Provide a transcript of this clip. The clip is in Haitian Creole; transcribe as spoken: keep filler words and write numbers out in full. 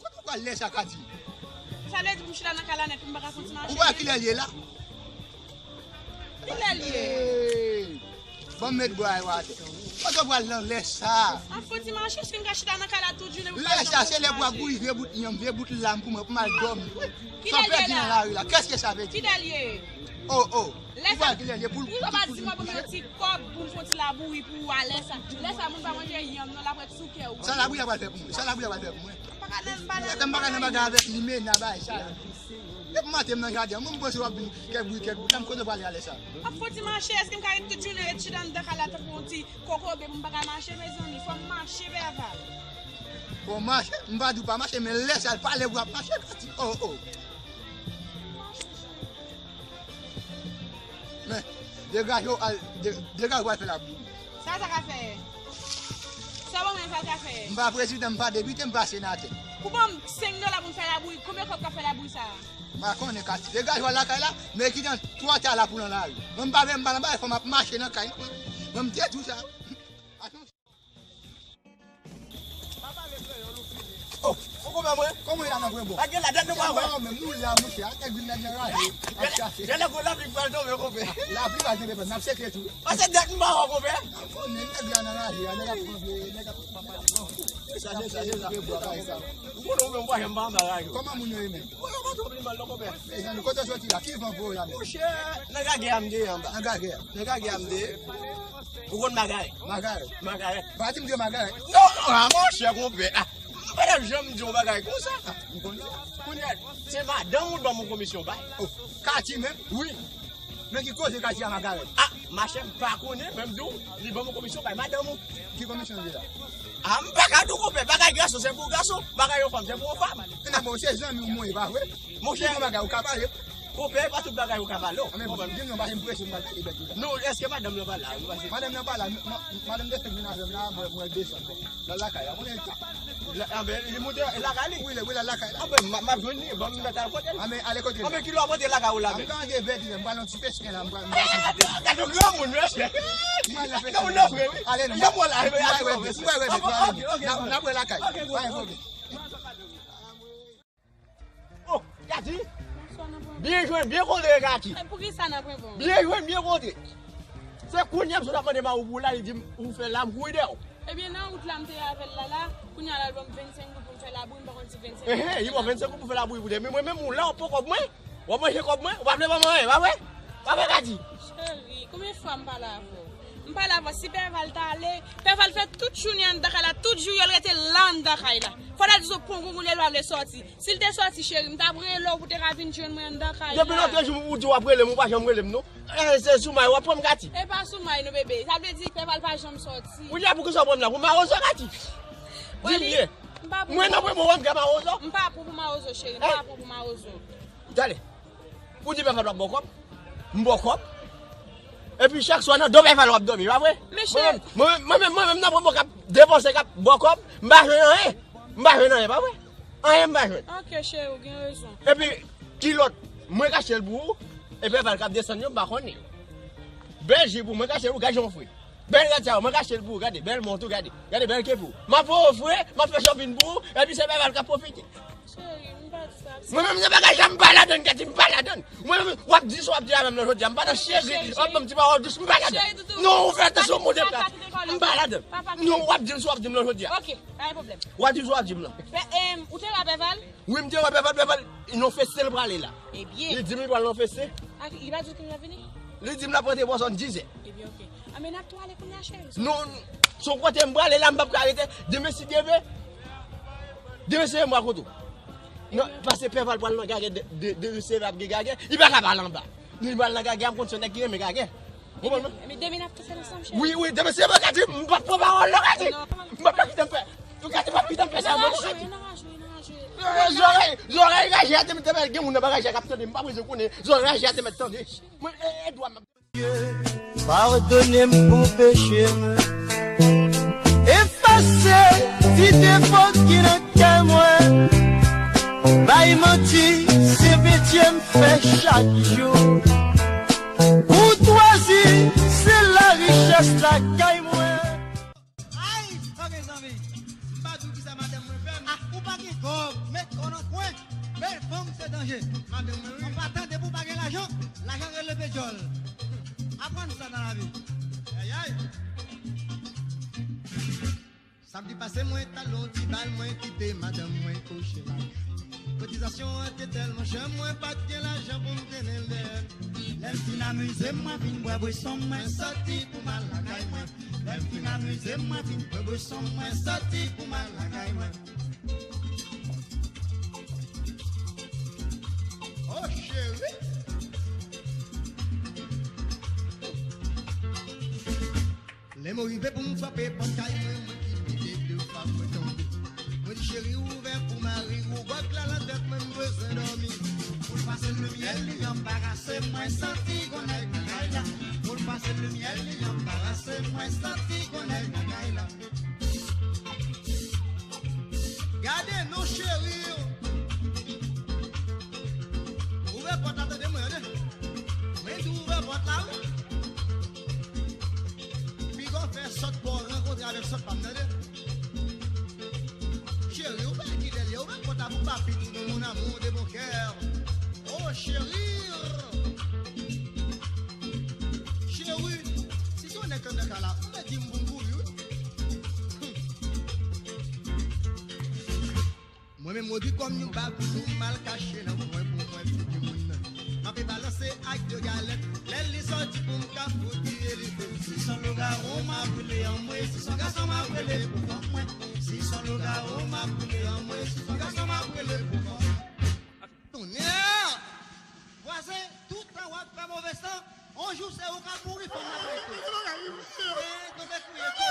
Kote w pral lè sa, Kati? Sa vle di pou m chita nan kay la nèt, pou m pa ka fè yon ti mache? Ou wè kilè l ye la? Kilè l ye? Hey! Ban m met bra yo atè. Kote w pral nan lè sa? Ap fè yon ti mache, si m ka chita nan kay la tout jounen pou m pa janm fè yon ti mache. Lè sa, se lè pou ap bouyi vye bout yanm, vye bout lam pou mwen, pou m al dòmi. Kilè l ye la? San pèdi nan lari la. Kès ke sa vle di? Kilè l ye? Oh, oh. Lè sa, kilè l ye pou l, pou l pa di mwen pou m yon ti kòb, pou m fè yon ti labouyi pou ou a lè sa. Lè sa, moun pa manje yanm non, l ap ret sou kè ou. Sa labouyi a pral fè pou mwen? Sa labouyi a pral fè pou mwen? M pa ka nan bagay avèk limena, bagay sa. Depi maten m nan jaden an, mwen m panse w ap vin kèk bri, kèk bri. Tanm kote w prale a lè sa? Ap fè yon ti mache, èske m ka ret tout jounen ret chita anndan kay la tankou yon ti kokobe pou m pa ka mache, mezanmi? Fò m mache, Pèval. Fò w mache? M pa di w pa mache, men lè sa, l pa lè pou w ap mache, Kati. Oh, oh. Men, degaje w al, de-, degaje w al fè labouyi. Sa, sa ka fè? Sa w ban mwen, sa l ka fè? M pa prezidan, m pa depite, m pa senatè. Ou ban m senk dola pou m fè labouyi, konbyen kòb k ap fè labouyi sa a? M pa konnen, Kati. Degaje w al lakay la, men ki nan twa ta la pou nan lari. Mwen, m pa vle, m pa nan bagay, fò m ap mache nan kay. Mwen, m te di w sa. Oh, ou konprann mwen? Kòman w ye la, nan pwen bon? Pa gen la, dat nou pa wè. Mwen menm, nou la, monchè, a nèg vin nèg anraje. Ap chache. Gen lè gwo lapli pral tonbe, konpè. Lapli pral tonbe, frè, n ap sekre tou. Pase dat nou pa wè, konpè. Konnen nèg la nan raje, nèg ap pran vye, nèg ap pran vye. Chache, chache, chache. Ou konnen ou menm, ou pa janm pa anba raje. Kòman moun yo ye menm? Ou yo pa twò pli mal, non, konpè. Mezanmi, kote w soti la? Ki van voye w la menm? Monchè, nan gagè a m te ye anba. Nan gagè a? Nan gagè a m te ye. Ou konn Magarèt? Magarèt. Magarèt. Pa di m ke Magarèt. Non, non, a monchè, konpè. Ah, m pa t ap janm di yon bagay konsa. Ah, m konnen sa. Kounye a, se madanm ou t ban m yon komisyon bay. Oh, Kati menm? Wi. Men ki koze Kati a Magarèt? Ah, machè, m pa konnen, men m di w, li ban m yon komisyon bay madanm ou. Ki komisyon li la? Ah, m pa ka di w, konpè, bagay gason se pou gason, bagay yon fanm se pou yon fanm. Men bon, se zanmi w mwen ye, pa vre? Monchè. Tout bagay ou ka pale. Konpè, pa tout bagay ou ka pale. Ah, men bon, di m non, pa janm prese m pral pale bèt ou la. Non, èske madanm nan pa la? Madanm nan pa la, ma-, madanm te fèk vin avè m la, mwen, mwen desann, bon. Nan lakay la, konnen l ta. La, ah, ben, li moute lakay li? Wi, li, wi, la lakay la. Ah, ben, m, m ap jwenn li, bon, m mèt al kote l. Ah, men ale kote l. Ah, men kilè w ap pote lakay ou la, men? Ah, m ka gen vèt, m pral yon ti pesken la, m pral, m pral. Gade yon granmoun, mesye. M pral nan pesken. Granmoun nan vre, wi. Ale, non. Granmoun la, m pral wè bèt, m pral wè bèt, ale, non. N ap, n ap wè lakay. Pa gen pwoblèm. Oh, Kati! Byen jwe, byen kote, Kati! E poukisa n ap reponn? Byen jwe, byen kote! Se kounye a m sot ap mande Mawou pou ou la, li di m ou fè la, m kouri dèyè w. Ebyen, nan wout la, m te avè l la, la, kounye a la, l ban m vennsenk goud pou m fè labouyi, m pa konn si vennsenk goud. Enhen, li ban m vennsenk goud pou fè labouyi pou de. Men mwen menm, ou la, w ap pran kòb mwen? W ap manje kòb mwen? Ou pa vle ban mwen anyen, pa vre? Pa vre, Kati? Cheri, konbyen fwa m pale avè w? M pale avè w, si Pèval ta ale, Pèval fè tout jounen anndan kay la, tout jou yo l rete la anndan kay la. Fò ta di sou pon goumoun li, l pa vle sòti. Si l te sòti, cheri, m t ap rele w pou te ka vin jwenn mwen anndan kay la. Depi lòt jou ou di w ap rele m, ou pa janm rele m, non. Eh, se sou may w ap pran m, Kati. E pa sou may, non, bebe. Sa vle di Pèval pa janm sòti. Kounye a, poukisa w pran m la? Pou mawozo, Kati? Di m byen. Mwen nan pwen bon, w ap gen mawozo? M pa pran pou mawozo, cheri. M pa pran pou mawozo. Tande. Ou di Pèval w ap ba w kòb, m ba w kòb. Epi chak swa nan do Pèval w ap dòmi, pa vre? Mwen menm, mwen menm, mwen menm nan pwen mwen k ap depanse, k ap ba w kòb, m pa jwenn anyen. M pa jwenn anyen, pa vre? Anyen m pa jwenn. Ok, cheri, ou gen rezon. Epi, kilòt, mwen k achte l pou ou, e Pèval k ap desann yo, m pa konnen. Bèl jip ou, mwen k achte l pou ou, gad jan w fre. Bèl rad sa yo, mwen k achte l pou ou, gade, bèl mont ou, gade, gade bèl kep ou. M ap ofri, m ap fè shopping pou ou, epi se Pèval k ap pwofite. Cheri, m pa di sa. Mwen menm, nan bagay sa, m pa ladann, Kati, m pa ladann. Mwen menm, w ap di sa w ap di la menm nan jodi a, m pa nan cheri, w ap ban m ti pawòl dous, m pa ladann. Non, ou fè atansyon, monte plat. M pa ladann. Non, w ap di m sa w ap di m nan jodi a. Ok, pa gen pwoblèm. W ap di m sa w ap di m nan. Ou te wè Pèval? Wi, m te wè Pèval, Pèval, nan feste l prale la. Ebyen. Li di m li pral nan feste. Li pa di w kilè l ap vini? Li di m l ap rantre bò zòn dizè. Ebyen, ok. Anben, n ap tou ale kounye a, cheri. Non, se yon kote m prale la, m p ap ka rete. Demen si Dye vle, demen se mwa kote w. Non, paske Pèval pral nan gagè, de, de, de, se ap gen gagè. Li pa ka pale anba. Li pral nan gagè, m konn se nèg ki renmen gagè. Konprann mwen? Ebyen, demen n ap fè sa ansanm, cheri. Wi, wi, demen se mwen ka di, m p ap pran pawòl non, ka di. Non, non, non. M p ap kite m fè. Ou ka di m p ap kite m fè sa, mwen. Nan raje, nan raje, nan raje. Zòrèy, zòrèy raje a te mèt, te mèt gen moun nan pa raje a k ap tande, m pa bezwen konnen. Zòrèy raje a te mèt tande. Mwen, e, e dwa m ap Padone m pou peche mwen. Efase ti defo ki nan kè mwen. Bay manti, se metye m fè chak jou. Koutwazi, se larichès lakay mwen. Ay, ok, zanmi. M pa di w kisa madanm mwen fè m. Ah, ou pa gen kòb, met kò nan kwen. Bèl fanm se danje. Madanm mwen, wi. An patan, depi w pa gen lajan, lajan rele pe djòl. Aprann sa nan lavi. Ayay. Samdi pase, mwen t al yon ti bal, mwen kite madanm mwen kouche lakay. Kotizasyon an te tèlman chè, mwen pa t gen lajan pou m trennen l dèyè. Lè m fin amize m, mwen vin bwè bweson, mwen sòti pou m al lakay mwen. Lè m fin amize m, mwen vin bwè bweson, mwen sòti pou m al lakay mwen. Oh, cheri. Lè m rive pou m frape pòt kay mwen, mwen ki pite de fwa mwen tonbe. Mwen di, cheri, ouvè pou mari ou, gwòg la nan tèt mwen, m bezwen dòmi. Pou l pase limyè, li anbarase, mwen santi gon nèg nan kay la. Pou l pase limyè, li anbarase, mwen santi gon nèg nan kay la. Gade non, cheri. Ouvè pòt la, tande mwen, tande. Mwen di ouvè pòt la, wi. Piga w fè sòt pa w rankontre avèk sòt pa m, tande. Cheri, ou pa kite l ye, ouvè pòt la pou papi Doudou, mon amour de mon cœur. Oh, cheri. Cheri, si se yon nèg k anndan kay la, ou mèt di m pou m kouri, wi. Mwen menm, mwen di kòm yon bagoulou, m al kache nan kwen pou mwen figi moun nan. M ape balanse ak de galèt, lè li sòti pou m ka fout li e li fè. Si s on lougawou, m ap rele anmwe, si s on gason, m ap rele pou fanm mwen. Si s on lougawou, m ap rele anmwe, si s on gason, m ap rele pou fanm mwen. Tonnè! Vwazen, toutan w ap fè move san, on jou se ou k ap mouri, fanm nan ap rete. Men, tonbe kriye.